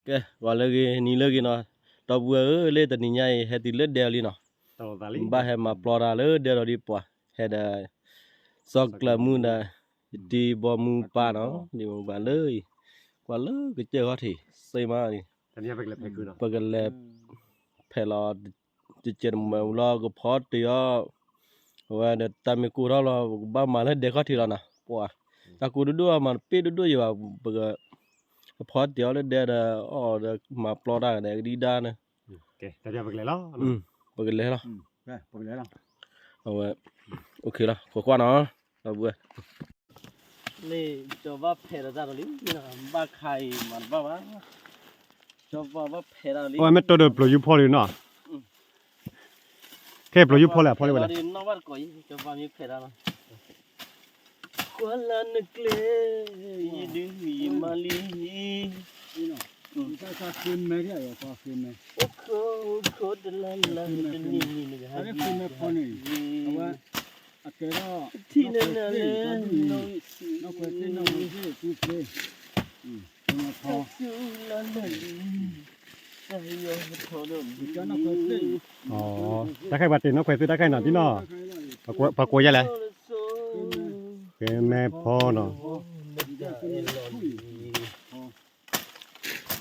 ကဲ ဂီၤလၢအဂ့ၤ နံၤလၢအဂ့ၤနီၤ, ဒီပုၢ်ဝဲၢ်ဧၢ လၢတနံၤညါအံၤ ဟဲတုၤလၢဒဲအီၤလံနီၤ, ဘၣ်ဟဲမၤပျီတၢ်လၢဒဲဒီးဒ်ပှၤ ဟဲဒီး စီၤကျၢၤမူဒီး ယတံၤဘီမူပၢ်နီၤ, ဒ်မူပၢ်လၢအံၤ ကွၢ်လၢကစၢၢ်ခီၣ်ထံး စ့မးန့ၣ် ပကလဲၤ ဖဲးလီၤ တကဲးတမံၤလီၤ ကဖီတ့ၢ်အီၤ, အဝဲဒီးတၢ်မ့ၢ်ကိၢ်ထီၣ်လီၤ ပကဘၣ်မၤလၢဒဲခီၣ်ထံးလီၤနီၤ, ပှၤ တၢ်ကိၢ်ဒိၣ်ဒိၣ် မၤတပ့ၢ်ဒိၣ်ဒိၣ်ယံၤဘၣ် ပက ကဖီတ့ၢ်အီၤလၢဒဲဒီး အီၣ်ဒီးမၤပျီတၢ်ဒီးကဒံဒါန့ၣ်, ပကလဲၤလီၤ, ပကလဲၤလီၤ, အဝဲ အိၣ်ခ့လီၤ ကွၢ်ကွၢ်နီၤ, ဒီပုၢ်ဝဲၢ် န့ၣ် ကၠီၤဘၣ်ဖဲးဒီးတၢ်ဒီးလံ, ဘၣ်ခါအံၤမၤတဘၣ်ဘၣ်, ကၠီၤဘၣ်ဘၣ်ဖဲးတၢ်ဒီးလံ, အဝဲမ့ၢ်တိၢ်ဒီးပျိၤယူဖီလံနီၤ, ခဲပျိၤယူဖီလဲၣ် ဖီလံဝဲလဲၣ်, နီၣ်ဘၣ်တကိးအံၤ ကၠီၤဘၣ်မ့ၢ်ဖဲးတၢ်လီၤ, ကွၢ်လၢနကျဲ, ယဒုးမံယမါလံ, အိၣ်ခိး အိၣ်ခိးတလါလါ တနံၤနံၤနကဟဲ အကဲထီၣ် ထံၣ်နၤနၤလၢ နီၣ်ဂံၢ်ဆံး နီၣ်ခွဲးသ့ၣ် နီၣ်ခွဲးသ့ၣ် သူဖျ့ တၢ်ဆူၣ်လၢလၢာ်လံ တၢ်ဟဲယီၤကထီဒီးလံ တၢ်ခဲအံၤပှၤတ့ၢ်နီၣ်ခွဲးသ့ၣ်တၢ်ခဲအံၤနီၤ ဒ်နီၤ ပှၤကိးယါလဲၣ် ဃဲမဲဖီနီၤ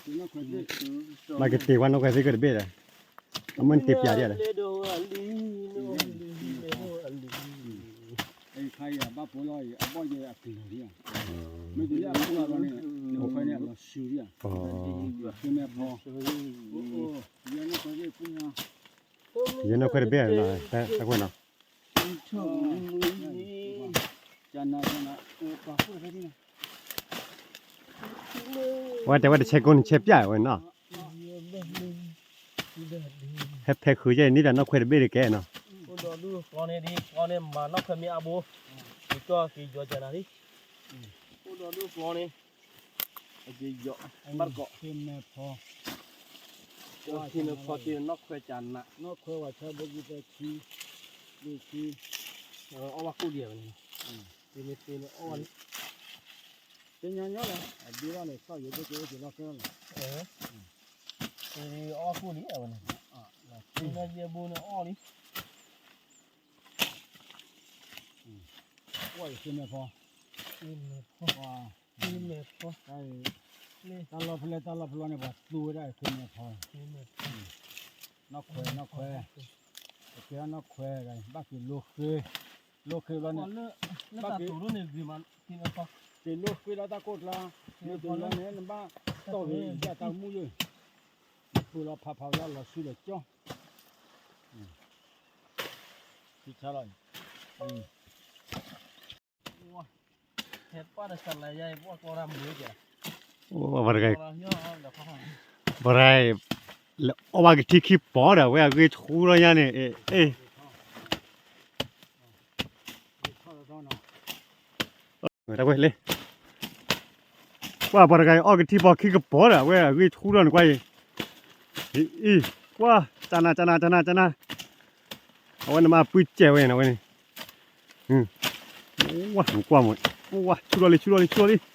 ဘၣ်ကတ့ၢ်ဝဲနီၣ်ခွဲးသ့ၣ်ကတဘ့ၣ်ဒီး အမ့ၢ်တ့ၢ်ပၠးဒ်လဲၣ် ခါအံၤအဘၣ်ဖိလီၤအံၤ အဘီၣ်ယဲအကလၢၤဒံးဧါ မ့ၢ်တလၢအဖိလီၤန့ၣ် နီၣ်ခွဲးန့ၣ်အလီၤဆူဒံးဧါ ဃဲမဲဖီ ယဲနီၣ်ခွဲးတဘ့ၣ်နီၤ တၢ်ခွဲးနီၤ ဝဲတဲဝဲတဆဲကိးန့ၣ် ဆဲပၠးဝဲနီၤ ဟဲဖဲးဃုာ်ယဲန့ၣ်ဒီးနီၣ်ခွဲးတဘ့ၣ်တကဲနီၤ အိၣ်ဒီးဒူၣ်ဃီန့ၣ်ဒ်ဃီန့ၣ်မၤနီၣ်ခွဲးမ့ၢ်အါဘိ ကကၠီက့ၤယီၤကနၤလံ အိၣ်ဒီးဒူၣ်ဃီန့ၣ် အက့ၤယီၤဘၣ်တကိး ခ့မဲဖီ ခ့မဲဖီတ့ၢ်နီၣ်ခွဲးကနး နီၣ်ခွဲးဝဲဆၢဘိ ခံသၢဆံ လွံၢ်ဆံ အီၣ်ဘၣ်ကိၣ်ဒံးဝဲန့ၣ် တ့မ့ၢ်တ့န့ၣ်အီၣ်ဘၣ်န့ၣ် တညီညီလီၤ အဒ့ဘၣ်န့ၣ် သီၣ်ယိၤဒိၣ်က့ၤအိၣ်က့ၤလီၢ်ကဲလီၤ အီၣ်ဘၣ်ကိၣ်လံအဝဲန့ၣ် တ့လၢယဲဘိန့ၣ်အီၣ်လံ ကွၢ်ယခ့မဲဖီ ခ့မဲဖီ ခ့မဲဖီ တၢ်လီၢ်ဖဲလဲၣ် တၢ်လီၢ်ဖဲလဲၣ်န့ၣ် ပှၤသူဝဲဒၣ်ခ့မဲဖီ နီၣ်ခွဲး နီၣ်ခွဲး အကဲနီၣ်ခွဲး ဘၣ်က့ၤလိဃ့ လိဃ့ဘျီန့ၣ် ဘၣ်က့ၤ က့ၤလိဃ့လီၤတၢ်ကိၢ်ကျါ မ့ၢ်တလီၤန့ၣ် နဘၣ်တီၢ်ဂ့ၤယၣ်တၢ်မူယိာ် ပှ့ၤလီၤဖးဖးဝဲဒၣ်လီၤဆူဒီးကၠီ ဆံဆါလီၤ ပှၤတဂၤ ပှၤတဂၤ အီၣ်ဘၣ်ကထံခံပီၤဒီး ဝဲအဂ့ၢ်ဆူလီၤညါန့ၣ် တၢ်ဝဲလၢ ကွၢ်ပှၤတဂၤအံၤ အီၣ်ကထံပီၤခံကပီၤဒီး အဝဲအဂ့ၢ်ဆူလီၤန့ၣ်ကွၢ်အံၤ အံၤ ကွၢ် ကနၤ ကနၤ ကနၤ ကနၤ အဝဲန့ၣ်မ့ၢ်အပုၢ်ကဲဝဲန့ၣ် အဝဲန့ၣ် ဝါ ကွၢ်မ့ၢ် ဝါ ဆူလီၤလံ ဆူလီၤလံ ဆူလီၤလံ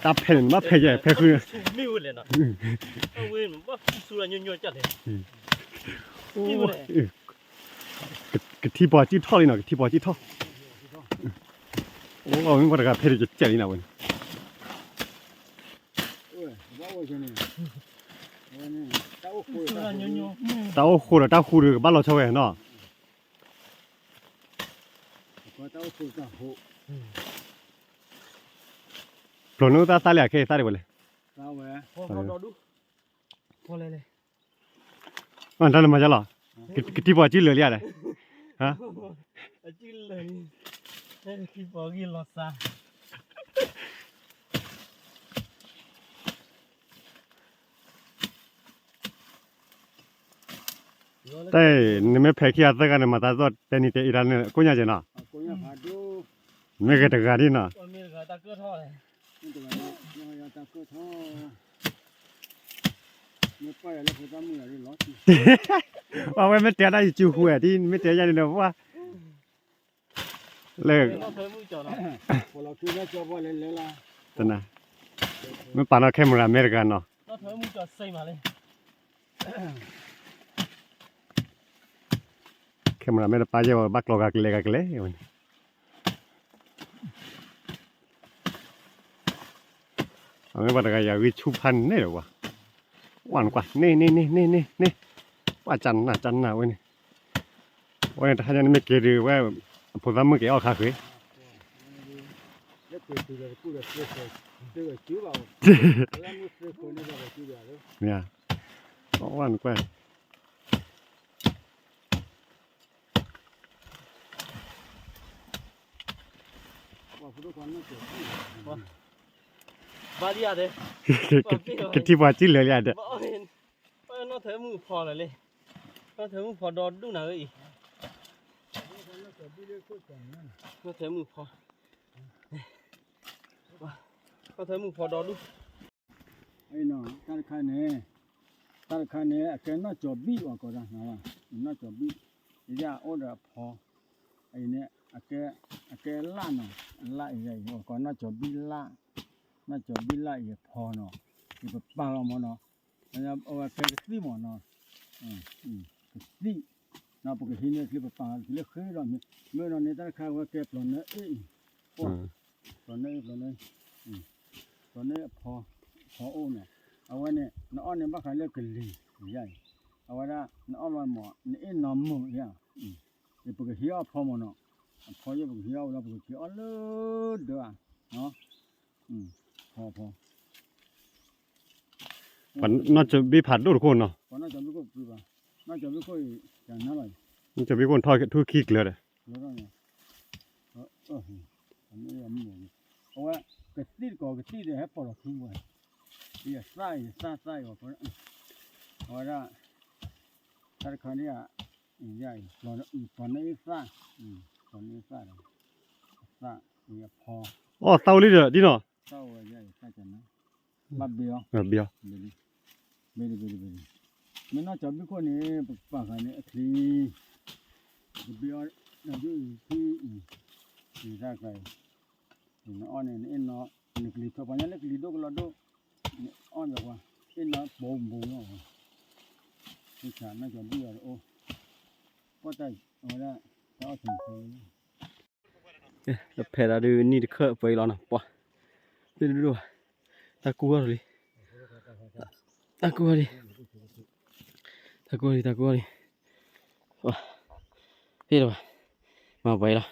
တၢ်ဖဲးန့ၣ် နဘၣ်ဖဲးယဲ ဖဲးဃု ကထံပီၤစုၣ်ထီၣ်လံနီၤ ကထံပီၤစုၣ်ထီၣ် အိၣ်မ့ၢ်ပှၤတဂၤဖဲးတကဲးလံနီၤဝဲန့ၣ် တၢ်အိၣ်ဃိဒီးတၢ်ဃူဒီးကဘၣ်လီၤဆီဝဲနီၤ ဖျိးန့ၢ်သၣ်သၣ်လံ အခဲအံၤသၣ်ဒံးဝဲလဲၣ် တၢ်လၢမၤယါလီၤ ကထံပီၤစုၣ်လၢာ်လံဧါလဲၣ် တၢ် နမ့ၢ်ဖဲးခံဂၤသၢဂၤန့ၣ် မၤသးသီၣ်တဲနံၤတဲအံၤတၢ်န့ၣ် ကိၣ်ညါကဲနီၤ မ့ၢ်ဂ့ၤတဂၤဒ်နီၤ အဝဲမ့ၢ်တဲတၢ်ယ ကၠူဟူဝဲဒ် မ့ၢ်တဲယါန့ၣ်ဒီး ဝါ လၢ တနၤ မ့ၢ်ပာ်နီၣ် camera မဲတဂၤနီၤ မုၢ်ကီးစဲမးလံ. ခဲမရၤမ့ၢ်တပာ်ယဲၢ်ဝဲ ဘၣ်ကျီဂၤကလဲၤဂၤကလဲၤဝဲန့ၣ်, အမ့ၢ်ပှၤတဂၤယၤဂံၢ်ဆူၣ်ဖးန့ၣ်လီၤဝဲ, ဝဲနကွၢ် န့ၣ်န့ၣ်န့ၣ်န့ၣ်န့ၣ်န့ၣ်, ပှၤကနၣ်ကနၣ်ဝဲန့ၣ်, အဝဲန့ၣ်တဟါညါန့ၣ်မ့ၢ်က့ၤဒုးဝဲ, အဖိသၣ်မုၣ်က့ၤအီၣ်ခါဃ့ မ့ၢ်ဧါ, အဝဲနကွၢ် ဘၣ်လံဧါဒဲး, ကထံၣ်ပှၤစံၣ်လၢာ်လံဧါဒဲး, ဘၣ်နီၣ်ထၢမုၣ်ဖီလၢာ်လံ, နီၣ်ထၢမုၣ်ဖီဒီဒူၣ်နၤဧၢအံၤ, နီၣ်ထၢမုၣ်ဖီ, နီၣ်ထၢမုၣ်ဖီဒီဒူၣ် တၢ်တခါန့ၣ်, တၢ်တခါန့ၣ် အကဲနီၣ်ကၠီၤဘံၣ်အီၤကီးဒၣ်, နီၣ်ကၠီၤဘံၣ်, ယအိၣ်ဒီးအဖီ, အံၤန့ၣ်, အကဲလၣ်နီၤ, လၣ်အံၤအံၤ အီၤကီးနီၣ်ကၠီၤဘံၣ်လၣ်, နီၣ်ကၠီၤဘံၣ်လၣ်အံၤအဖီနီၤ, ယပပာ်လီၤမၢ်နီၤ, အဝဲကဲကသံၣ်မၢ်နီၤ, ကသံၣ်, နီၤပကဟံးန့ၢ်ချံပပာ်လီၤချံလၢဃ့ဒီး, မ့ၢ်နီၤန့ၣ် တၢ်တခါဝဲကဲပျီၤနၢအ့ၣ်အံၤ, ပျီၤနၢအ့ၣ် ပျီၤနၢအ့ၣ် ပျီၤနၢအ့ၣ်အဖီ, ဖီအိၣ်နီၤ, အဝဲန့ၣ် နအီၣ်န့ၣ်ဘၣ်ဃးလၢကလံၤ, ယအံၤ, အဝဲဒၣ် နအီၣ်ဘၣ်မၢ် နအ့ၣ်နီၢ်မုာ်ယါ, ပကဟံးအီၣ်ဖီမၢ်နီၤ, အဖီယဲၢ်ပကဟံးအီၣ်ဝဲဒီး ပကဟံးအီၣ်လၢဒၢးဧါ, ဖီဖီ ပှၤနီၣ်ကၠီၤဘံၣ်ဖးဒိၣ်တခိၣ်နီၤ, ပှၤနီၣ်ကၠီၤဘံၣ်ခိၣ်ပှၤ, နီၣ်ကၠီၤဘံၣ်ခိၣ်အံၤ ကနၤလီၤ, နီၣ်ကၠီၤဘံၣ်ခိၣ်ထီၣ်ထူခံကျၢၤဒီး, အဝဲ ကသံၣ်တကိးကသံၣ်ဒီးဟဲပိာ်လီၤထူဝဲ, ယသၣ်အံၤ သၣ်သၣ်အံၤ, အဝဲဒၣ် တၢ်တခါန့ၣ်ဧါ, ပှၤနၢအ့ၣ်သၣ်, ပှၤနၢအ့ၣ်သၣ်ဒီး, သၣ်အံၤအဖီ, အီၣ်သၣ်အိၣ်လံဒီးဒ်နီၤ, သၣ်ဝဲယါအံၤသၣ်ကနၤ, ဘၣ်ဘ့ၣ်အီၤ, ဘ့ၣ်အီၤ, ဘ့ၣ်လံ, ဘ့ၣ်လံ, မ့ၢ်နီၣ်ကၠီၤဘံၣ်ခိၣ်န့ၣ် ပကပာ်ဃာ်န့ၣ်အချံ, ပကဘ့ၣ်အီၤ, ဒီးဒ်အံၤထံအံၤ, အံၤတၢ်ကျါအံၤ, နအီၣ်န့ၣ် နအ့ၣ်နီၢ်, နကလံၤထီၣ်ပှၤညါလၢကလံၤဒိၣ်ကလီဒိၣ်, နအီၣ်ယၤပှၤ, အ့ၣ်နီၢ်ပိာ်မုၣ်မုၢ်, သ့ၣ်ဆၣ်နီၣ်ကၠီၤဘံၣ်အီၤတအိၣ်, ပှၤတၢ်အဝဲဒၣ်, တၢ်အီၣ်ဆၢၣ်ဆၢ ဖဲဒၣ်ဒုးနံၣ်တခၢၣ်ပှဲၤအံၤလီၤနီၤ, ပှၤ, သ့ၣ်ဒိၣ်ဒိၣ်, တၢ်ကူၣ်အီၤလံ, တၢ်ကူၣ်အီၤလံ, တၢ်ကူၣ်အီၤလံ, တၢ်ကူၣ်အီၤလံ, ဟ့ၣ်လီၤဘၣ်, မၤပှဲၤအံၤလီၤ,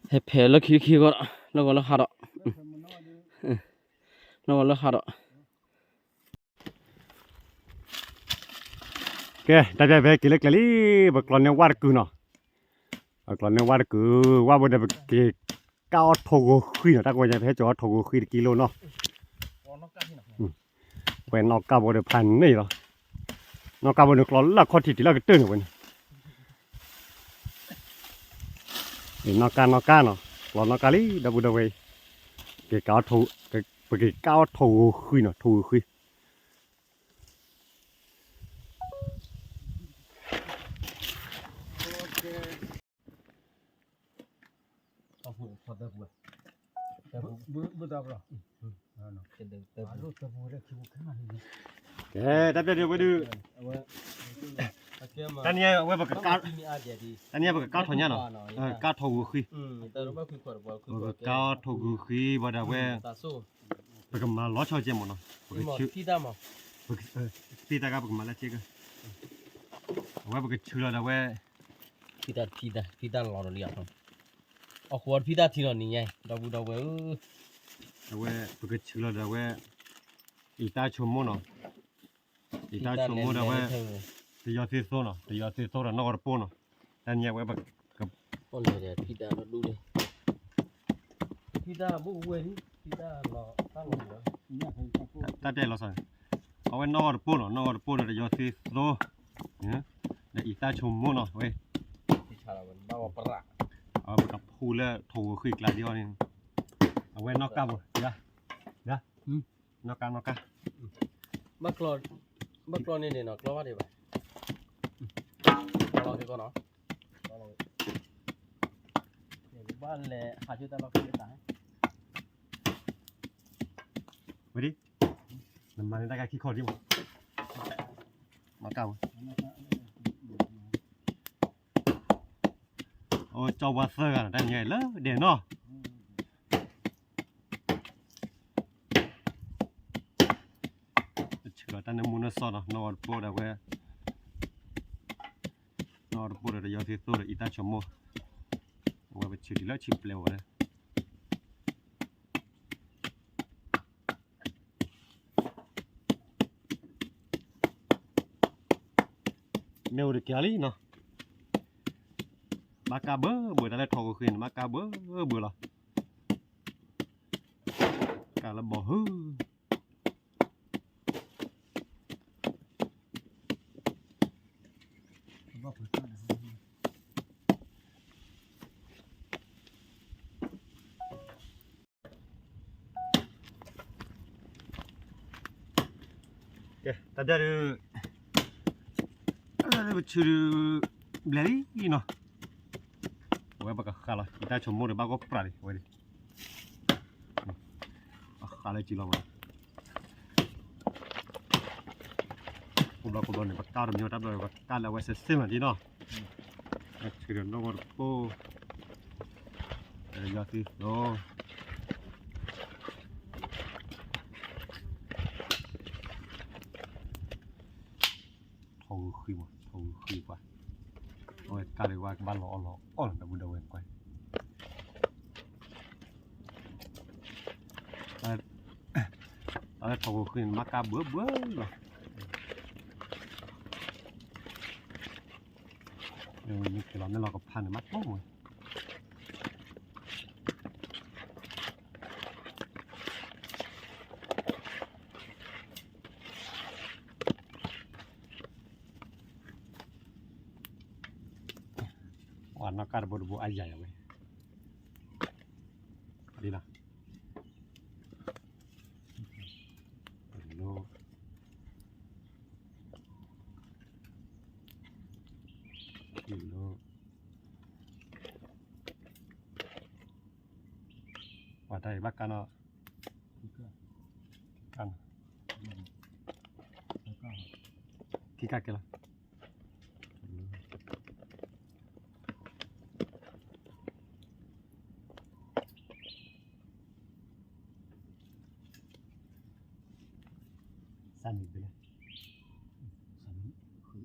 ဟဲဖဲးလၢခံတခံဂီၢ်ဒီး လၢဂီၤလၢဟးဒီး, လၢဂီၤလၢဟးဒီး ကဲ တၢ်ပျဲဖဲက့ၤလၢကျဲလံ, ပကျီန့ၢ်ဝၣ်တကုာ်နီၤ, ပကျီန့ၢ်ဝၣ်တကုာ်, ဝၣ်ဘိဒီး ပက့ၤကၣ်အီၣ်ထိၣ်ဂိၤဃံနီၤ, တၢ်ကဝဲညါဖဲဟဲကၠီၤအီၣ်ထိၣ်ဂိၤဃံတကံလိနီၤ, ပှဲၤနီၣ်ကၣ်ဘိဒီးဖးန့ၢ်လီၤ, နီၣ်ကၣ်ဘိန့ၣ် ကျီလၢအခီၣ်ထံးတုၤလၢအကတၢၢ်န့ၣ်ဝဲန့ၣ် နီၣ်ကၣ်နီၣ်ကၣ်နီၤ, ကျီနီၣ်ကၣ်လံ ဒီပုၢ်ဒီဝဲၢ်, က့ၤကၣ်အီၣ်ထိၣ်, ပက့ၤကၣ်အီၣ်ထိၣ်ဂိၤဃံနီၤ, ထိၣ်ဂိၤဃံ ကဲ တၢ်ပျဲဒုးဝဲဒုး, တနံၤအံၤဝဲ, တနံၤအံၤပကကၣ်ထီၣ်ညါနီၤ, ကၣ်ထိၣ်ဂိၤဃံ, ပကကၣ်ထိၣ်ဂိၤဃံဘၣ်ဒီးဝဲ, ပကမၤလီၤဆီကဲမ့ၢ်နီၤ, ပကဆူ, သ့တၢ်ဂၤပကမၤလၢကဲက, အဝဲပကဆူလီၤဒီးဝဲ, ဖံတၢ်, ဖံတၢ်လီၤဒီးလံ, အဃိဖံတၢ်ထံလီၤနံၤညါ, ဒီပုၢ်ဒီဝဲၢ်ဧၢ, အဝဲပကဆူလီၤဒီးဝဲ, အံၤတၢ်ဆိကမိၣ်နီၤ, အံၤတၢ်ဆိကမိၣ်ဒီးဝဲ, တယီၤသ့သိနီၤ, တယီၤသ့သိဒီးနီၣ်ဂီၤတပိၢ်နီၤ, တနံၤအံၤဝဲ, ဖံတၢ်လီၤဒူၣ်လံ, ဖံတၢ်ဘိၣ်ဝဲၢ်လံ, ဖံတၢ်လီၤ, တၢ်တဲလီၤဆီန့ၣ်, အဝဲနီၣ်ဂီၤတပိၢ်နီၤ, နီၣ်ဂီၤတပိၢ်ဒီးတယီၤသ့သိ, ဒီးအံၤတၢ်ဆိကမိၣ်နီၤ, အဝဲ, အဝဲပကဖူလၢထိၣ်ဂိၤဃံကျါဒံးအီၤန့ၣ်, အဝဲနီၣ်ကၣ်ဘိ, နီၣ်ကၣ်နီၣ်ကၣ်, ဘၣ်ကျီန့ၣ်န့ၣ်နီၤ, ကျီဘၣ်ဒံးဘၣ်, ကျီလီၤက့ၤကီနီၤ, ဘၣ်လဲၤဟးဆူတၢ်လီၢ်ခံတၢ်, ဝဲဒၣ် မၤန့ၢ်တၢ်ကဲခံခီဒံးမး, မၤကၢ်ဝဲ, အိၣ်ကၠီပှၤသၢဂၤန့ၣ် တၢ်နံၤလၢဒဲးနီၤ, ပဆှၢလီၤတၢ်နၢမူနၢစီနီၤ, နီၢ်ဂီၤတပိၢ်ဒီးဝဲ, နီၢ်ဂီၤတပိၢ်ဒီးတယီၤသ့သိဒီးအံၤတၢ်ဆိကမိၣ်, အဝဲပဆှၢဒံးလၢဆံပျဲဝဲန့ၣ် မ့ၢ်အိၣ်တကဲလံနီၤ, ဘၣ်ကၢ်ဘၢဘှဲး တၢ်လၢထိၣ်ဂီၤဃံန့ၣ် ဘၣ်ကၢ်ဘၢဘှဲးလီၤ, ကၢ်လၢဘီၢ်ဟု ကဲ တၢ်ဒၣ်ဒုး တၢ်ဒၣ်ဒုး ပဆူၣ်ဒုး ဘျဲၣ်လံနီၤ, အဝဲပကဃၣ်လီၤ ယတၢ်ဆိကမိၣ်ဒီး ဘၣ်ကီးပြးလံ အဝဲဒၣ် အဃၣ်လၢကံလီၤဝဲ, ကိးဘျီကိးဘျီန့ၣ် ပကၢ်တမံၤ တၢ်ဘျီ ပကၢ်လၢအဝဲစဲးစဲးမးဒ်နီၤ, ဆူၣ်ဒုးနီၢ်ဂီၤတပိၢ် ယွၤသံသိ ထိၣ်ဂီၤဃံမး ထိၣ်ဂီၤဃံပှၤ, အဝဲကၢ်လၢဝဲကဘၣ်လီၤအီၣ်လီၤအီၣ်လီၤ ဒီပုၢ်ဒီဝဲၢ်ကွၢ်, တၢ်လၢထိၣ်ဂီၤဃံန့ၣ် မ့ၢ်ကၢ်ဘှဲဘှဲလီၤ, မ့ၢ်က့ၤလီၤမ့ၢ်လီၤကဖးန့ၣ် မ့ၢ်ကိၢ်ဝဲ ပှၤနီၢ်ကၢ်တဘိတဘိအါယၤယၤဝဲ, ဒ်လီၤ, လိ လိ ပှၤတၢ်အံၤဘၣ်ကၢ်နီၤ, ကၢ်နီၤ, ခံကၢ်ကဲလီၤ. စၢ်န့ၣ်ဘၣ်လဲၣ်, စၢ်န့ၣ်ဃု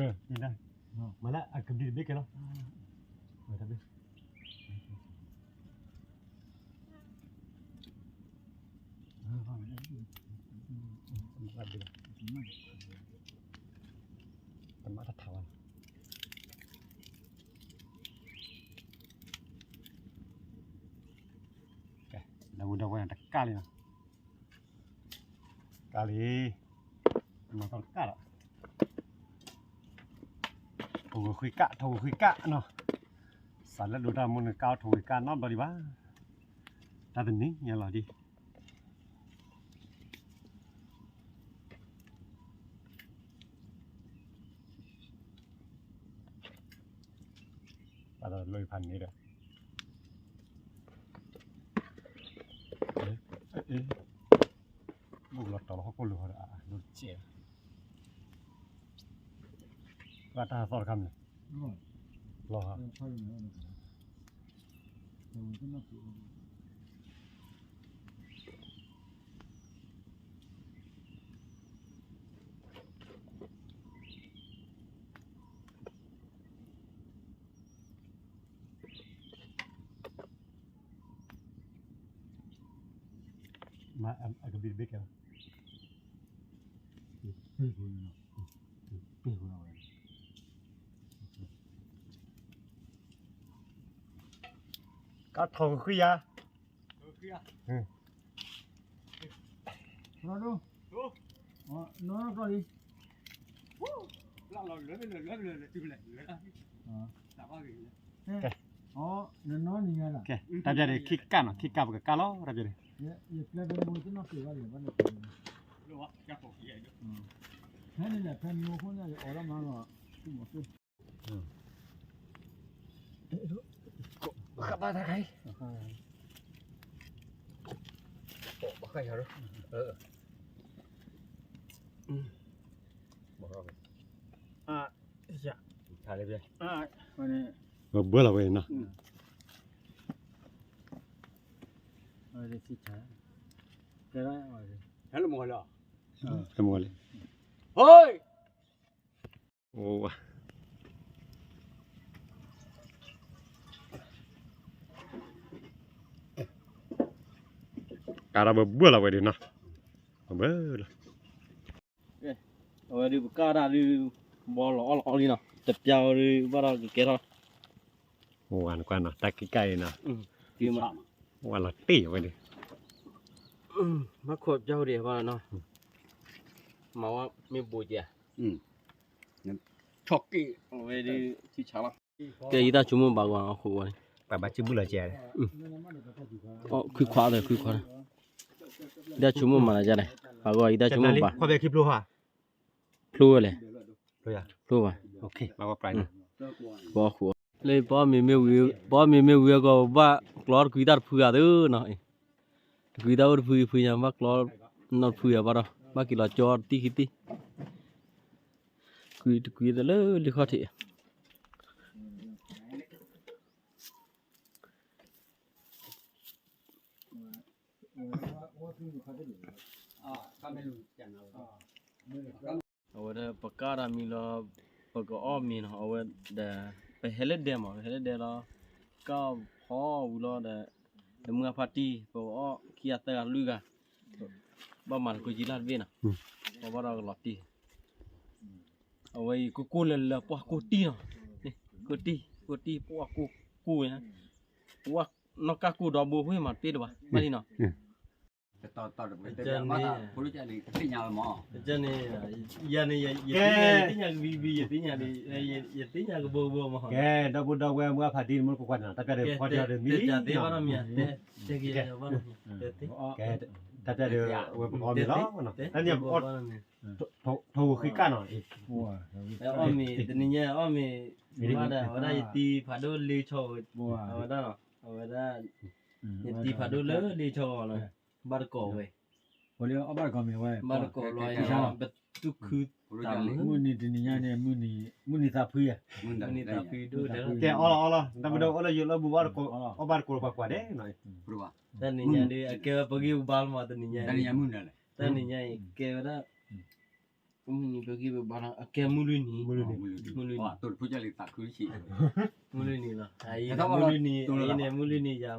အီၣ်တီၢ်, တကျၢၤ, မၤလၢအကဘျံးတဘ့ၣ်ကဲလီၤ, ဝဲတဘ့ၣ် တမ့ၢ်တထးဝဲလီၤ, ကဲ လၢဝံၤဒီးဝဲန့ၣ်တကၢ်လံနီၤ, ကၢ်လံ, မၤသီတကၢ်လီၤ, ထိၣ်ဂီၤဃံကၢ် ထိၣ်ဂီၤဃံကၢ်နီၤ, စးလၢဒိးတၢ်မူန့ၣ် ကၢ်အီၣ်ထိၣ်ဂီၤဃံကၢ်နီတဘျီဒံးဘၣ်, တၢ်တနံၤညါလီၤဒံး ဘၣ်ဒီးလၢဖးန့ၣ်ဒီး ဘၣ်လီၤတီၤလီၤဟီၣ်ခိၣ်လိၤဟီဒီး အဒိၣ်တစဲး, ဘၣ်တၢ်ဟးသီၣ်တခါမနုၤ, လီၤဟး မၤအကဘျံးတဘ့ၣ်ကဲလီၤ, ကၢ်ထိၣ်ဃံယၤ, ကဲ တၢ်ပျဲန့ၣ် ခံကၢ်နီၤ ခံကၢ်ပကကၢ်လီၤ တၢ်ပျဲန့ၣ် ယကျဲဖဲမိၢ်တနီၢ်က့ၤဘၣ်လၢၤဘၣ်န့ၣ်, ဖဲန့ၣ်လဲၣ် ဖဲမိၢ်အဃိန့ၣ် ယအိးထီၣ်မးလီၤ, သူၣ်မီၤသူၣ် ဘၣ်ဃးယၤ, ဘၣ်လီၤဝဲနီၤ, ဟဲလီၤမလီၤ, ဟဲလီၤမလီၤ, ဟိ ကါဒီးဘၣ်ဘၣ်လီၤဝဲဒၣ်နီၤ, ဘၣ်လီၤ, အဝဲဒၣ်ပကါတၢ်ဒုး, ဘီလီၤအီၣ်လီၤအီၣ်လံနီၤ, တပျၢ်ဝဲဒၣ်ဘၣ်ဒီးကကဲထီၣ်, ဝဲနကွၢ်နီၤ တၢ်ကံကါအံၤနီၤ, ဝဲလီၤတ့ၢ်ဝဲဒၣ်, ဘၣ်ခိးပျၢ်ဝဲဒၣ်ဘၣ်နီၤ, မၤဝဲမ့ၢ်ဘိးကဲ ဆီၣ်က့ၣ်ဝဲဒၣ်, ကဲယတၢ်ဆိကမိၣ်ဘၣ်ဂီၢ်အဃိဝဲန့ၣ်, ပှၤဘၣ်စုဘုၣ်လီၤကဲ, ခွံခွါဒီးခွံခွါ, ယတၢ်ဆိကမိၣ်မၤလၢကလဲၣ်, ဘၣ်ဂီၢ်ယတၢ်ဆိကမိၣ်ဘၣ်, ဖျိဝဲလဲၣ်, ဖျိဘၣ်, လၢပအီၣ်မ့ၤမ့ၢ်ဝံၤ, ပအီၣ်မ့ၤမ့ၢ်ဝံၤအဂီၢ် ဘၣ်ကျီတကွံတၢ်တဖုဂၤသ့နီၤ, တကွံတၢ်အိၣ်တဖုဖုညါ ဘၣ်ကျီနီတဖုဂၤဘၣ်ဒီး ဘၣ်က့ၤလီၤကၠီတံၢ်ခံတံၢ်, ကွံတကွံတလၢလံခီၣ်ထံး အဝဲဒၣ်ပကါတၢ်မံလီၤ, ပကအီၣ်မ့ၤနီၤ, အဝဲဒၣ် ပဟဲလၢဒဲမး ပဟဲလၢဒဲလီၤ, ကၢ်ဖီဝံၤလီၤဒီး တမုၢ်အဖါတံၢ် ပကအီၣ်ခံဂၤသၢဂၤလွံၢ်ဂၤ, ဘၣ်မၤတကိးကံလၢ်တဘ့ၣ်နီၤ, ပဘၣ်ဒီးကလီၤတံၢ်, အဝဲအံၤကိၢ်ကိၢ်လၢလၢပှၢ်ကိၢ်တံၢ်နီၤ, ကိၢ်တံၢ် ကိၢ်တံၢ် ပှၢ်ကိၢ်ကိၢ်ဝဲ, ပှၢ်နီၢ်ကၢ်ကိၢ်ဒီဘိဖှ့ၣ်မးတပ့ၢ်တဘၣ် ဘၣ်လံနီၤ န့ၣ်, ယၤန့ၣ် ယသ့ၣ်ညါကဘံဘံ ယသ့ၣ်ညါ ယသ့ၣ်ညါကဘိကဘိမး, ကဲ ဒီပုၢ်ဒီဝဲၢ်မုၢ်အဖါတံၢ်မုၢ်ကကွၢ်န့ၣ် တၢ်ပျၢ်ဒီးဖီတံၢ်ဒီးမံၤ, တဲဘၣ်နီၢ်မံၤ, တၢ်ပျၢ်ဒီးဝဲပကအီၣ်မ့ၤလီၤ, တၢ်န့ၣ် ထိၣ်ဃံကၢ်နီၤ, အီၣ်မ့ၤ တနံၤညါအီၣ်မ့ၤ, မၤဒီး အဝဲဒၣ်ယတံၤဖးဒိၣ်လ့ဆီဝဲ, အဝဲဒၣ် အဝဲဒၣ် ယတံၤဖးဒိၣ်လၢလ့ဆီဂီၤလီၤ, ဘၣ်တကိးဝဲ, ဘၣ်တကိးလီၤ, ပသူၣ်ခုသးမုာ်, မုၢ်နံၤတနံၤညါန့ၣ် မုၢ်နံၤသးဖှံဧါ, မုၢ်နံၤသးဖှံဒိၣ်တဲ, ကဲအီၣ်လီၤအီၣ်လီၤ တၢ်ပဒိၣ်အိၣ်လၢယိၤလၢဘူးဘၣ်တကိး, အီၣ်ဘၣ်တကိးပှၤကွၢ်ဒဲးနီၤ, တနံၤညါဒ် အကဲဝဲပဂံၢ်ပဘါလီၤမး တနံၤညါ, တနံၤညါအံၤ ကဲဝဲဒၣ် မုၢ်နံၤပဂံၢ်ပဘါလီၤ အကဲမုၢ်လွံၢ်နံၤ, မုၢ်လွံၢ်နံၤ, မုၢ်လွံၢ်နံၤလီၤ, မုၢ်လွံၢ်နံၤ, အံၤန့ၣ် မုၢ်လွံၢ်နံၤ ယၤ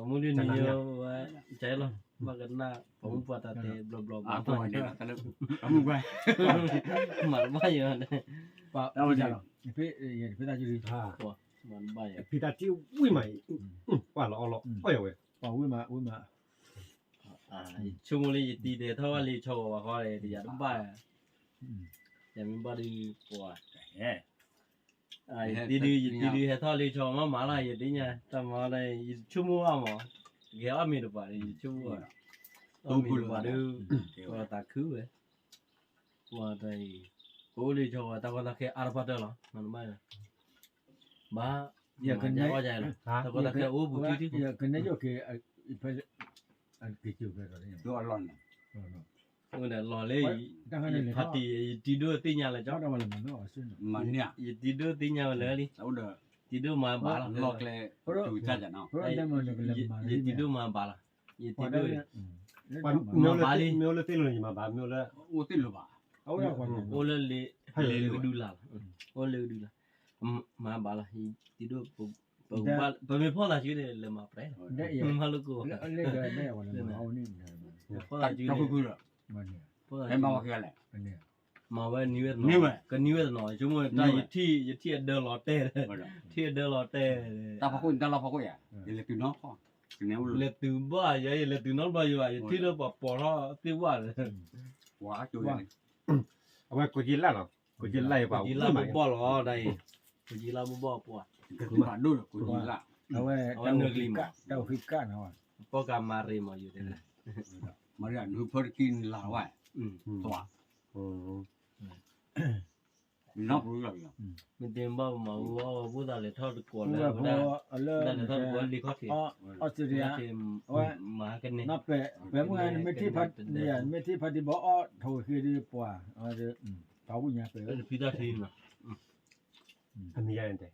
မုၢ်လွံၢ်နံၤ, မုၢ်လွံၢ်နံၤခံဂၤလီၤ တၢ်ခံဂၤ, ပှၤဝံၣ်မးဒီး, ပှၤမုၢ်လွံၢ်နံၤယဝဲ, ကဲလီၤ ဘၣ်ကနၣ် ပှၤမုၢ်ပှၤတၢ်တဲဘျီဘျီဘျီ, မၤတဘၣ်ယၤ, မၤတဘၣ်ယၤ, ဖံတၢ်ထံၣ်ဝံၣ်မးအံၤ, ပှၤလီၤအီၣ်လီၤအီၣ်ယၤဝဲ, ပှၤဝံၣ်မး ဝံၣ်မး ယဆိကမိၣ်လၢယတံၤဒဲးထီၣ်ဘၣ်လ့ဆီဂီၤဘၣ်ဃီဒီး ယတဘၣ်, ယမ့ၢ်ဘၣ်ဒီး ပှၤ, ယတံၤဒုး ယတံၤဒုးဟဲထီၣ်လ့ဆီဂီၤမးမးလီၤ ယသ့ၣ်ညါ တၢ်မၤလၢ ယဆိကမိၣ်ဘၣ်မး, ကဟဲအီၣ်မ့ၤတပှၤဒီး ယဆိကမိၣ်ဘၣ်, အီၣ်မ့ၤတပှၤဒီး ပှၤသးခုဝဲ, ပှၤတၢ်အံၤ, ပအိၣ်လ့ဆီဂီၤ တၢ်ကီတၢ်ခဲအါတပှၢ်တၢၢ်လီၤ, မၤတဘၣ်ယၤ, ဘၣ်, ယကနဲၣ်, တၢ်ကီတၢ်ခဲအိၣ်ပူၤထံထံ, ယကနဲၣ်ယိၣ်က့ၤ, အက့ၤကၠိဖဲဒီး, အလီၢ်န့ၣ်, အိၣ်ဒီးလီၢ်လၢ, ဖါတံၢ် ယတံၤဒိၣ်သ့ၣ်ညါလၢၤကီ, ယတံၤဒိၣ်သ့ၣ်ညါဝဲလၢာ်လံ, တံၤဒိၣ်မၤဘၣ်လီၤ, ယတံၤဒိၣ်မၤဘၣ်လီၤ, ယတံၤဒိၣ်, မ့ၢ်အိၣ်လၢသ့ၣ်လိၤန့ၣ် ယမၤဘၣ်, မ့ၢ်အိၣ်လၢ, အိၣ်လၢလ့, လ့ကဒုလၢ်လီၤ, အိၣ်လၢကဒုလၢ်, မၤဘၣ်လီၤ, ယတံၤဒိၣ်, ပမ့ၢ်ဖီၣ်သးစုန့ၣ် လဲၤမၤပြဲလီၤ, မၤလိကိး, ဖီၣ်သးစုန့ၣ်, မၤဝဲနံၤဝဲတနီၤ, ကနံၤဝဲတနီၤ, ဆိကမိၣ်တၢ်ယထံၣ်, ယထံၣ်အဒၢလီၤတဲာ်, ထံၣ်အဒၢလီၤတဲာ်, တၢ်ဖီခိၣ်န့ၣ် တၢ်လီၢ်ဖီခိၣ်ယၤ, ယလဲၤတုၤနီၢ်ဖီ, လဲၤတုၤဘၣ်ယၤ, ယလဲၤတုၤနီတဘျီယၤဘၣ်, ယထံၣ်လၢပှၤပိာ်ထီၣ်သ့ၣ်ဝဲလၢ, အဝဲကိးက့လၢ်လီၤ, ကိးက့လၢ်ယပှၤ, ကိးက့လၢ်ဘိဘီၣ်လီၤ, တၢ်အံၤ, ကိးက့လၢ်ဘိဘီၣ်ပှၤ ပာ်ဒိၣ်ဒီးကိးယံၤလၢ အဝဲ တၢ်အိၣ်ဃံကၣ်နီၤ, ပီၢ်ကးမၤရ့မးယိၤတဲ, မၤရ့နုာ်ဖၢတကံနလၢ်ဝဲ, မ့ၢ်တဘၣ်ပမၤအူအီၣ်ဝဲဘိသးလဲၤထီၣ်တကိးလၢ လဲၤထီၣ်တကိးလၢလံခီၣ်ထံး, အီစထြ့လယါ, မၤကန့ၢ်, ပဲမုၢ်ဂၤ နမ့ၢ်ထံၣ်ဖါတံၢ်ဘီအီၣ်ထိၣ်ဃ့ဒုးပှၤ, ပှၤဝံၣ်ညါပဲ, ဖံတၢ်ထံနီၤ, အမံၤယါန့ၣ်တဲ,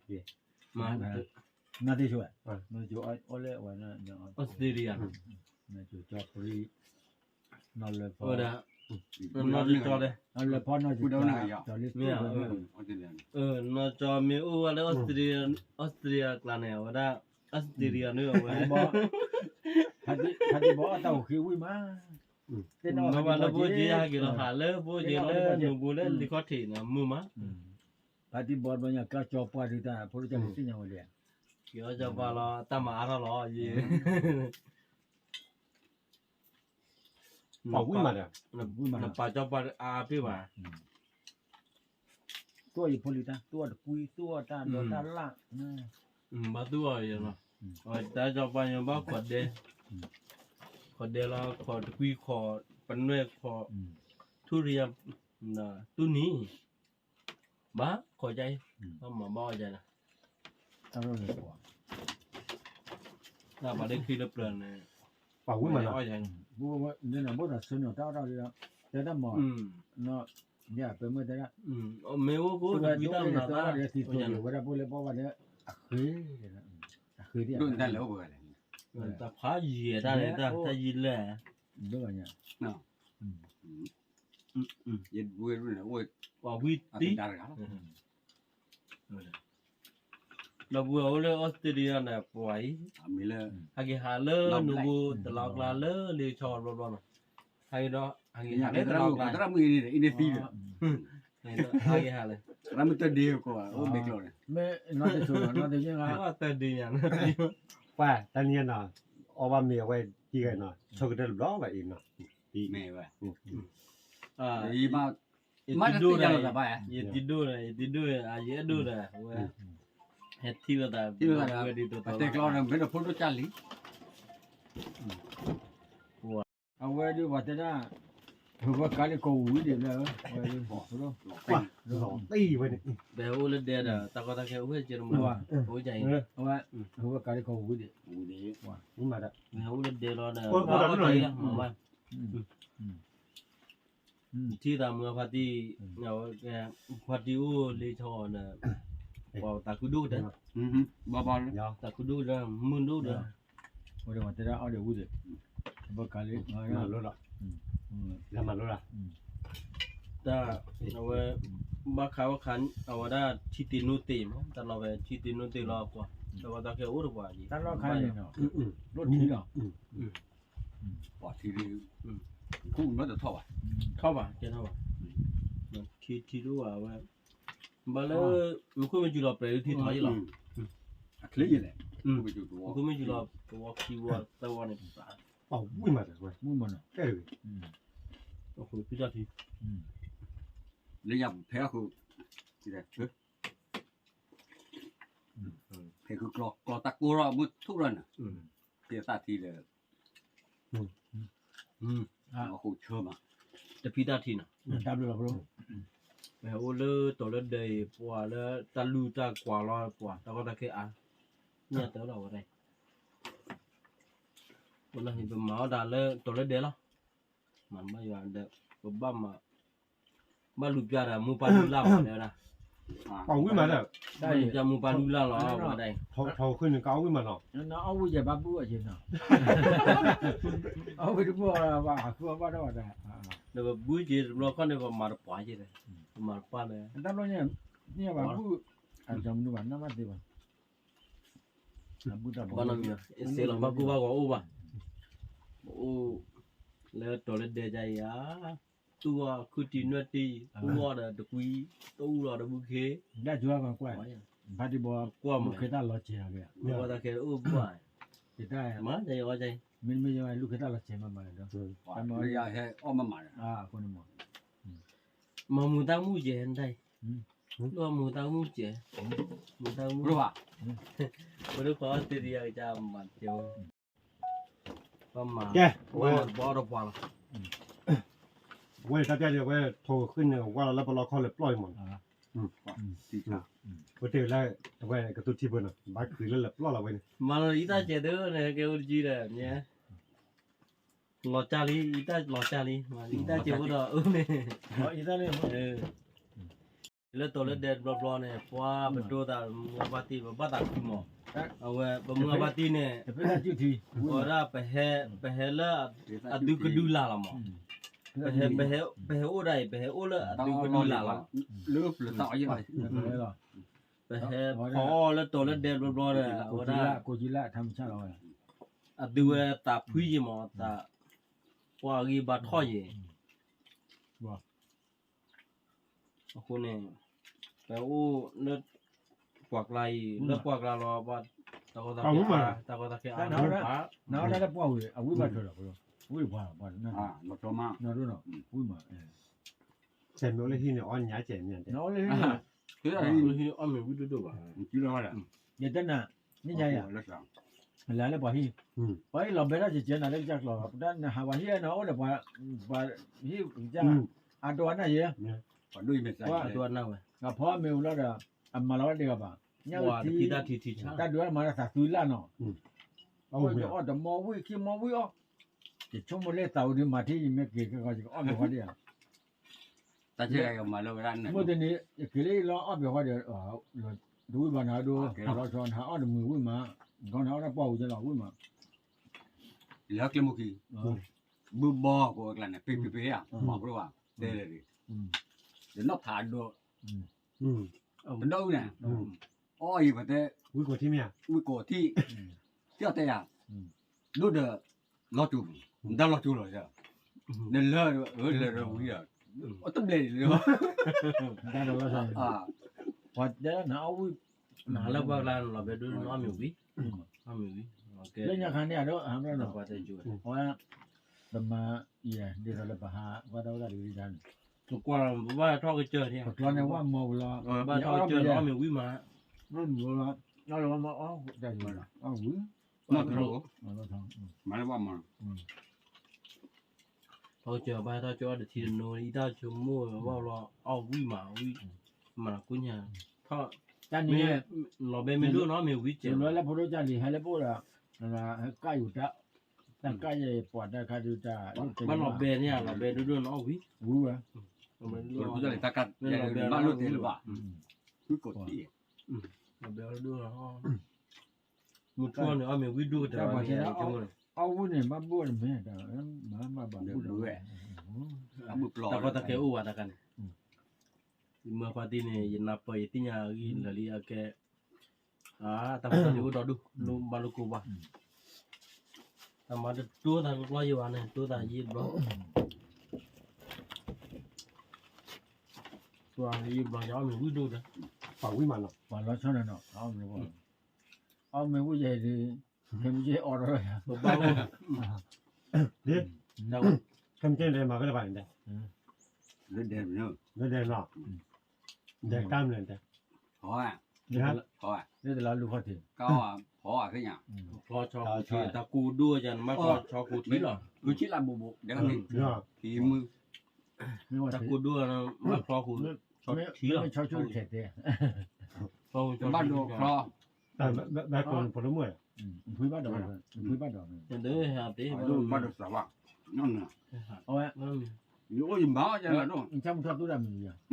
နသ့ၣ်ဆိ, နသ့ၣ်ဆိအီၣ်လၢဝဲ, အီစထြ့လယါ, ကၠီပရံ, နီၢ်လၢဖီ, နီၢ်လၢဖီနီၢ်ကၠီ, ကၠီလၢ, နီၢ်ကၠီမ့ၢ်အိၣ်ဝဲလၢ အီစထြ့လယါကျါန့ၣ် အဝဲဒၣ်, အီစထြ့လယါန့ၣ်အဝဲ, ဖါတံၢ်ဘီအီၣ်တၢ်အိၣ်ဃ့ဝံၣ်မး, မ့ၢ်ဘၣ်လၢဘိက့ၤဟဲက့ၤလီၤဟးလၢဘိက့ၤလၢနူၤပူၤလၢလံခီၣ်ထံးန့ၣ် မုာ်မး, ဖါတံၢ်ဘီဘျီညါကျါကၠီပှၢ်ဒုးတၢ် ဖိဒိၣ်ကၢ်န့ၣ်သ့ၣ်ညါဝဲလံ, ကၠီပှၢ်လီၤ တၢ်မၤအါထီၣ်လီၤယံၤ ပှၤဝံၣ်မးဒီး, နပာ်ကၠီပှၢ်အါဖ့ၣ်ဘၣ်, သူၣ်အီၣ်ယဖိလံတၢ်, သူၣ်အီၣ်တကွံ, သူၣ်အီၣ်တၢ်ဒိးတၢ်လၣ်, ဘၣ်သူၣ်အီၣ်ယလီၤ, တၢ်ကၠီပှၢ်ညါဘၣ်ခိးဒဲ, ခိးဒဲလီၤ ခိးတကွံခိး, ပနွဲၣ်ခိး, ထူရံယါ, တူၢ်နံၤ, ဘၣ်ခိးကါအံၤ, ဘၣ်မၤဘၣ်အီၣ်ကါန့ၣ်, တၢ်ပှၤလၢခံလၢပျၢၤန့ၣ်, ပှၤဝံၣ်မးလီၤ, ဘိသးဆၢန့ၣ်တၢ်အီၣ်တၢ်, တဲတၢ်မၤ, ပမ့ၢ်တဲဒၣ်, မ့ၢ်အိၣ်ကိးတၢ်မၤတၢ်, ဝဲဒၣ်ဖိလၢပှၤဘၣ်ဒီး, အဃ့, အဃ့ဒ်, တၢ်ဖးယံာ်တၢ်န့ၣ် တၢ်ယံာ်လဲၣ်, ပှၤဝံၣ်တံၢ် ဒီပုၢ်ဝဲၢ်အိၣ်လၢအီစထြ့လယါန့ၣ် ပှၤအံၤ, ဟဲက့ၤဟးလၢနူၤပူၤတလီၤကျါလၢလံာ်ဆီဘျီဘျီနီၤ, ဟဲက့ၤဒီး, ဟဲက့ၤဟးလၢတလီၤကျါ, ဟဲက့ၤဟးလၢ, မ့ၢ်နီၢ်တဆိ, နီၢ်တဆိ, ပှၤတနံၤညါနီၤ, အီၣ်ဘၣ်မ့ၤအဝဲတံၢ်ဂဲၤနီၤ, ဆိကတၢၢ်တဘျီဘၣ်အံၤနီၤ, မ့ၢ်ဝဲ ယတံၤဒိၣ်ဒီး, ယတံၤဒိၣ်ဒီး, ယတံၤဒိၣ်ဒီး, အယအဲၣ်ဒိၣ်ဒီး, ဝဲ, ဟဲထံၣ်လိာ်သး, ဝဲဒ်သိးသိးလီၤ, တဲကျီဒီး မ့ၢ်ဒီးဖိဒိၣ်ကၢ်လံ, အဝဲဒုးပှၤတဲဒၣ်, ဟၢဖၢကၤလံကိးဝံၤဒံးလၢ, ဝဲ, လီၤတံၢ်ဝဲန့ၣ်, ပဟဲအိၣ်လၢဒဲဒီး တၢ်ကီတၢ်ခဲအိၣ်ဝဲကဲတမုာ်, အိၣ်ကါအံၤ, အဝဲ, ဟၢဖၢကၤလံကိးဝံၤဒံး, ပဟဲအိၣ်လၢဒဲလီၤဒီး, ထံၣ်သးမုၢ်ဖါတံၢ်, ဖါတံၢ်အိၣ်လ့ဆီဒီး, ပှၤသးခုဒိၣ်ကတၢၢ်, သးခုဒိၣ်ကတၢၢ်, မုၢ်ဒိၣ်ကတၢၢ်, ဘၣ်ကလံ, တၢ်, အဝဲ, ဘၣ်ခးဘၣ်ခး, အဝဲဒၣ်ထံသ့ၣ်နိသ့ၣ်မး, တၢ်လီၤဝဲထံသ့ၣ်နိသ့ၣ်လီၤပှၤ, တၢ်ကီတၢ်ခဲအိၣ်တပှၤ, တၢ်လီၢ်ခါန့ၣ်နီၤ, လိၣ်ထံလီၤ ပှၤထံ, ခူၣ်မ့ၢ်တထီၣ်ဘၣ်, ထီၣ်ဘၣ်, ကဲထီၣ်ဘၣ်, ထံထံတအိၣ်ဘၣ်ဝဲ, ဘၣ်လၢ, မူခိၣ်မ့ၢ်စူၤလီၤပြဲးလၢထံထီၣ်ယံလီၤ, အချ့ယလဲၣ်, မူခိၣ်မ့ၢ်စူၤလီၤ, တဝီခံဝီသၢဝီန့ၣ်, ဝံၣ်မးတၢ်ဝဲ, ဝံၣ်မးနီၤ, ကဲတဂ့ၤ, အဃိဖံတၢ်ထံ, လၢညါဖဲအဃိ, ဖဲဃုကျီ ကျီတၢ်ကိၢ်ထီၣ်မုၢ်ထူၣ်ထီၣ်န့ၣ်, ဖဲသၣ်ထံလၢ, အဃိဆၢမး, တဖံတၢ်ထံနီၤ, တၢ်ဘျုးလီၤဖိ, မ့ၢ်အိၣ်လၢတီၤလၢဒဲအံၤ ပှၤလၢတၢ်လူၢ်တၢ်ကွၢ်လီၤပှၤ တၢ်ကီတၢ်ခဲအါ, ညၣ်တၢ်လီၤဝဲဒၣ်, ပမၤအီၣ်တၢ်လၢတီၤလၢဒဲလီၤ, မၤဘၣ်ယွၤဒီး, ပဘၣ်မၤ, ဘၣ်လူၤပျၢ်ဒီးမိၢ်ပၢ်လုၢ်လၢ်မးတဲဝဲဒၣ်, အဝံၣ်မးဒီး, ဘၣ်လူၤပျၢ်မိၢ်ပၢ်လုၢ်လၢ်လီၤဝဲဒၣ်, ထီၣ်ဃုာ်န့ၣ်ကအဝံၣ်မးနီၤ, အဝံၣ်ယဲၢ်ဘၣ်ဘူၣ်အီၤယဲၢ်နီၤ, အဝံၣ်တဘူၣ်အီၤဘၣ်ဟးဃုအီၣ်ဘၣ်ထီၣ်ဘၣ်ဒီး, ဒီးပဘူၣ်က့ၤတဘျီခီန့ၣ် ပမၤတပှၢ်က့ၤဒီး, ပမၤတပှၢ်န့ၣ်, တၢ်ဘျီညါ, န့ၢ်ဘၣ်ဘူၣ်, အတမနုၤဘၣ် နၢ်မးသ့ဘၣ်, ဘၣ်နီၢ်မံၤ, စ့လီၤဘၣ်ကူဘၣ်ဂီၤအိၣ်ဘၣ်, ပအိၣ်, လၢတီၤလၢဒဲကါအံၤဧါ, သူၣ်အီၣ်ခုၣ်တံၢ်နွဲၣ်တံၢ်, သူၣ်အီၣ်ဒီးတကွံ, တအူလီၤဒီးဘုခ့, ဒၣ်ကၠိကွၢ်ကွၢ်, ဘၣ်တံၢ်ဘီ, ကွၢ်မး, တၢ်လီၤစဲၤအဂ့ၢ်, တၢ်ခဲအိၣ်ကွၢ်, မ့တမ့ၢ်, လူၢ်ခ့တၢ်လီၤစဲၤမးမးဒီး, ဟဲအီၣ်မးမးဒီး, အဃိန့ၣ်မး, မၤမူၤတၢ်မူၤယဲၢ်နတၢ်အံၤ, မူတၢ်မူစဲး, မူတၢ်မူ, ပဒိၣ်ခွါအီစထြ့လယါကစၢ်မၤစဲး, ပမၤ, ကဲ, ဝဲ, ဝဲတၢ်ပျၢ်ဒ်ဝဲထိၣ်ဃုန့ၣ် ဝါလီၤလၢပလီခီလၢပျီၢ်အံၤမး, ဝဲတ့ၢ်လၢ, အဝဲကသူထံပၢၢ်နီၤ ဘၣ်ခုးလၢလၢပျီၢ်လီၤဝဲန့ၣ်, မၤလီၤအံသၣ်စဲးသုန့ၣ် ကဲအိၣ်တကံဒီး, လီၤကၢ်လံ, အံသၣ်လီၤကၢ်လံ, အံသၣ်စဲးဖိဒီးအိၣ်န့ၣ်, လၢတီၤလၢဒဲတဘျီဘျီန့ၣ် ပှၤပဒိသးမုၢ်အဘၣ်တံၢ် ပဘၣ်သးခုမး, အဝဲပမုၢ်အဘၣ်တံၢ်န့ၣ်, အဝဲဒၣ်, ပဟဲလၢ, အဒုကဒုလာ်လီၤမး, ပဟဲအိၣ်ဒၣ်အံၤ ပဟဲအိၣ်လၢအဒုကဒုလာ်လီၤ, ပဟဲဖီအီၣ်လၢတီၤလၢဒဲတဘျီဘျီဒီး အဝဲဒၣ်, အဒုဝဲသးဖှံယံၤမး, သး, ပှၤအဂံၢ်ဘါထီၣ်ယံၤ အဃိန့ၣ်, ပအိၣ်လၢ, ပှၤကျါအံၤ လၢပှၤကျါလီၤ, တၢ်ကီတၢ်ခဲအါ, တၢ်ကီတၢ်ခဲအါ, နအီၣ်တၢ်လၢပှၢ်ဝံၤ အဝံၣ်ဘၣ်ထွဲဒီး, ဝံၣ်ပှၤ, ဝံၣ်မး, ဆဲးမ့ၢ်အိၣ်လၢဟံၣ်န့ၣ် အီၣ်ညါစဲးမ့ၢ်, အီၣ်မ့ၢ်ဝံၣ်ဒိၣ်ဒိၣ်ဘၣ်, ယတဲနၤ, န့ၣ်ညါယၤ, လၢလၢပှၤဟံၣ်, ပှၤဟံၣ်လီၤဘဲထီၣ်စဲးစဲးနၤလၢကစၢ်ကျီၤ, ပတၢ်နဟးပှၤဟံၣ်နီၤ အိၣ်ဒီးပှၤ, ပှၤဟံၣ်ကစၢ်, အဒိအနၢ်ယဲ, ပှၤဒိၣ်အံၤမ့ၢ်စး, အဖီမ့ၢ်ဝံၤလီၤဒီး, အမၤလီၤဝဲတဂၤဘၣ်, ညၣ်ဝံၤထံ, တၢ်ဒုးအီၣ်မၤတၢ်သးသွံလၢ်နီၤ, အီၣ်တမီၢ်ဝံၣ်ခံမီၢ်ဝံၣ်အီၣ်, ယဆိကမိၣ်လၢသးဝံၤဒုးမၤထံယမဲက့ၤကဲကီး ယကအီၣ်ဘၣ်ဃီဒံးဧါ, တၢ်ဆဲးကမၤလၢဝဲဒၣ်န့ၣ်, မ့ၢ်တန့ၣ် ယက့ၤလၢအလီၤအီၣ်ဘၣ်ဃီဒီး, တဝံၣ်ဘၣ်နၤဒိ, လီၤဆီနဟးအီၣ်တမုာ်ဝံၣ်မး, ဂီၤနဟးအီၣ်တၢ်ပှၢ်ဝံၤကဲလီၤဝံၣ်မး, လၢကျဲမုၢ်ခံ, ဘုဘီကိးအကျါန့ၣ် ပ့ၤပ့ၤပ့ၤဧါ, မၤပဒိၣ်ဘၣ်, တဲလၢ, ဒီးနီၢ်ဖးဒိၣ်, တဒိၣ်န့ၣ်, အီၣ်အံၤပတဲ, ဝံၣ်ကိးထံၣ်မ့ၢ်ဧါ, ဝံၣ်ကိးထံၣ်, ကၠီၣ်တဲယၤ, ဒိၣ်ဒီး, လီၤကၠိ, နတၢ်လီၤကၠိလီၤ, နလၢ, လၢဝံၤဒီး, အတဘျဲၣ်လၢ, ပှၤတဲနၤအီၣ်ဝံၣ်, နလၢပှၤကျါလီၤဘဲဒိၣ်နအီၣ်မ့ၤဝံၤ, အီၣ်မ့ၤဝံၤ, လၢညါခါန့ၣ်အဒိ, ပမၤ, ဒ်သိးလၢပဟး, ပှၤတၢ်ဝဲဒၣ်တဂ့ၤဒ်န့ၣ်, ပကျီန့ၣ် ဝၣ်မီၤဝံၤလီၤ, ဘၣ်ထီၣ်ကစၢၢ်န့ၣ် အီၣ်မ့ၤဝံၤမး, အီၣ်မ့ၤဝံၤလီၤ, အီၣ်လီၤဝဲမၤအီၣ်, မၤလၢဝၣ်မီၤ, ထီၣ်ကစၢၢ်ဘၣ်ထီၣ်ကစၢၢ်အီၣ်တထံတနိ, အံသၣ်ဆိကမိၣ်ဝဲဘၣ်လီၤ, အီၣ်ဝံၤမးဝံၤ, မၤကူညါ, တၢ်န့ၣ်, လီၤဘဲမ့ၢ်ဒိၣ်နီၤမ့ၤဝံၤစဲး, လၢလၢဖိဒိၣ်ကၢ်လံၤဟဲလၢပအိၣ်ဒီး, ကၢ်ယူၤတၢ်, တၢ်ကၢ်ယဲပှၤတၢ်ခါဒုးတၢ်, ဘၣ်လီၤဘဲန့ၣ်ဧါ, လီၤဘဲဒိၣ်ဒိၣ်နီၤအီၣ်ဝံၤ, ဝံၤဝဲ, လီၤဘဲဒိၣ်နီၤ, မုၢ်ထီၣ်န့ၣ် အီၣ်မ့ၤဝံၤဒိၣ်ကတၢၢ်, အီၣ်ဝံၤန့ၣ် ဘၣ်ဘိၣ်န့ၣ်မ့ၢ်, မၤဘၣ်ဘၣ်ဘိၣ်ဒီး, တၢ်ကီတၢ်ခဲအိၣ်ဝဲတခါန့ၣ်, ယမၤပှၤတံၢ်န့ၣ် ယနၢ်ပၢၢ်ယသ့ၣ်ညါအဂံၢ်လၢာ်လံအကဲ, တၢ်ဖိတၢ်လံၤအိၣ်ဒီဒူၣ်, လိၣ်ဘၣ်လိၣ်ကိၢ်ဘၣ်, တၢ်မၤတတိၤသးကျီယံၤဘၣ်န့ၣ် တိၤသးယံၤဘျီ ယံၤဘျီ ယအီၣ်မ့ၤဝံၤဒိၣ်ဒီး, ပှၤဝံၤမးနီၤ, ပှၤလီၤဆီန့ၣ်နီၤ, အီၣ်မ့ၤဝံၤယဲဒုး, ခဲမုၢ်ကဲအီၣ်ဒီး, ပဘၣ်အိၣ်, ခဲမုၢ်ကဲဒဲးမၤဝဲလၢၤဘၣ်န့ၣ်, လၢဒဲးနီၤ, ဒဲးတၢ်မနုၤ, ဖီ, ဖီ, လၢတလါလူၤခီၣ်ထံး, ဖီဆီခူထံး, တၢ်ကိၢ်ဒိၣ်ယၤ နမ့ၢ်ဖီဆီခူထံးလီၤ, ဖုဆံလၢဘိးဘိး, ဒဲး, ဖံမုၢ်, တၢ်ကိၢ်ဒိၣ်, မ့ၢ်ဖီခူ, ဆီထံလီၤ, ဘၣ်ဒိးဖီ, ဘၣ်ကိးနဖိလၢမုၢ်, ဖုဘၣ်ဒိး, ဖုဘၣ်ဒိး, ဘၣ်ဒိးစးဘၣ်, အဝဲ, ယအိၣ်ယမၤအီၣ်ယၤလီၤဒိၣ်, ဆၣ်မုၢ်ထီၣ်သူဒၣ်မုၢ်ယၤ,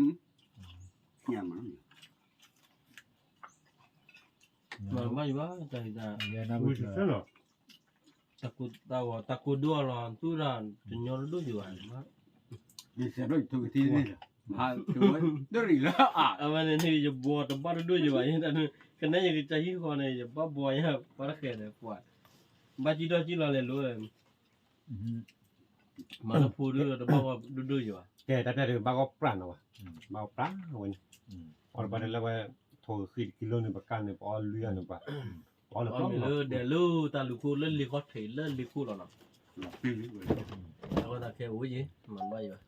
မၤဘၣ်ယဘၣ်, တၢ်ကိၢ်ဒိၣ်လီၤ သူၣ်တၢ်, တညီတဒိၣ်ယဘၣ်, ယဆဲးဘျီယထုးကထံန့ၣ်, မၤ, တရံးလၢ, အဝဲန့ၣ်န့ၣ် ယဘှီတဘၣ်တဒိၣ်ယဘၣ်, ကနဲယကစၢ်ဟံၣ်ဃီန့ၣ် ယဘၣ်ဘှီယၤ ပှၤတဃဲးဒီးပှၤ, ဘၣ်ကံၣ်ထီၣ်ကံၣ်လီၤလဲၤလိၤ မၤလၢဖိဒိၣ်ဒီးတဘၣ်ဂီၢ်ဒိၣ်ဒိၣ်ယဘၣ်, ကဲတၢ်ပျၢ်ဒုးဘၣ်ဂီၢ်ပြၢ်နီၤဘၣ်, ဘၣ်ဂီၢ်ပြၢ်ဝဲန့ၣ်, အီၣ်တဘၣ်ဒ်လၢဝဲ, ထိၣ်ဃံတကံလိန့ၣ် ပကါန့ၣ် ပအီၣ်လွံၢ်ဂၤန့ၣ်ပှၤ, အီၣ်လၢဒဲးလၢတၢ်လူၤခိၣ်လၢလ့ၤခီၣ်ထံးလၢလ့ၤခိၣ်လီၤနီၤ, တၢ်ဂီၢ်တၢ်ခဲအိၣ်ယံၤ, မၤဘၣ်ယဘၣ်,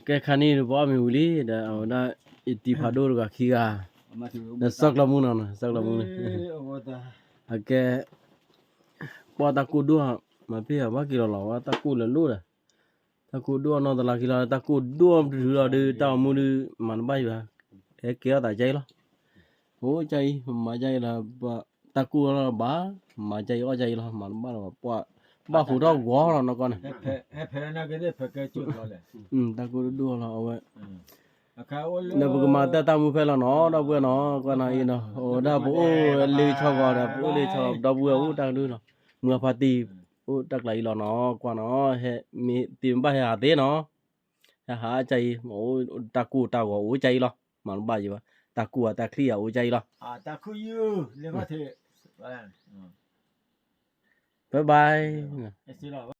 ကဲခါန့ၣ်ပအီၣ်မ့ၤဝံၤလံ ဒီးအဝဲဒၣ် ယတံၤဖးဒိၣ်တဂၤခံဂၤ, ဒီးစီၤကျီၢ်မူနီၤ, စီၤကျီၢ်မူန့ၣ်, အကဲ, ပှၤတၢ်ကိၢ်ဒိၣ်, မၤဖဲအဘၣ်က့ၤလီၤလီၤ တၢ်ကိၢ်လၢလိၣ်ဒီး, တၢ်ကိၢ်ဒိၣ်နီတလါခံလီၤ တၢ်ကိၢ်ဒိၣ်တတုၤလီၤဒီး တၢ်အိၣ်မူဒုး မၤတဘၣ်ယံၤဘၣ်, ဟဲကဲထီၣ်သးကဲအံၤလီၤ, အိၣ်ကဲအံၤ မၤကဲအံၤလီၤ, တၢ်ကိၢ်လီၤဘၣ်, မၤကဲအံၤအီၣ်ကဲအံၤလီၤ မၤတဘၣ်လီၤ, ပှၤဘၣ်ဟူးထီၣ်ဂီၤလီၤနီၢ်ကီၢ်န့ၣ်, တၢ်ကိၢ်ဒိၣ်ဒိၣ်လီၤအဝဲ, ဒီးပကမၤတၢ်တၢ်မူဖဲလီၤနီၤ ဒီပုၢ်ဝဲၢ်နီၤ, ကွၢ်နီၤအံၤနီၤ, အိၣ်ဒၣ်ပအိၣ်လၢဆီဂီၤဒီး ပအိၣ်လၢဆီဂီၤ ဒီပုၢ်ဝဲၢ်အိၣ်တၢ်ကဒုနီၤ, မုၢ်အဖါတံၢ်, အိၣ်တၢ်ကျးအံၤလီၤနီၤ ကွၢ်နီၤ, ဟဲမ့ၢ်တ့ၢ်မ့ၢ်ဘၣ်ဟဲဟးသ့နီၤ, ဟဲဟးကဲအံၤ, တၢ်ကိၢ်တၢ်ဂီၤအိၣ်ကဲအံၤလီၤ, မၤတဘၣ်ယံၤဘၣ်, တၢ်ကိၢ်အတၢ်ချံအအိၣ်ကဲအံၤလီၤ, ဘၣ်ဘၣ်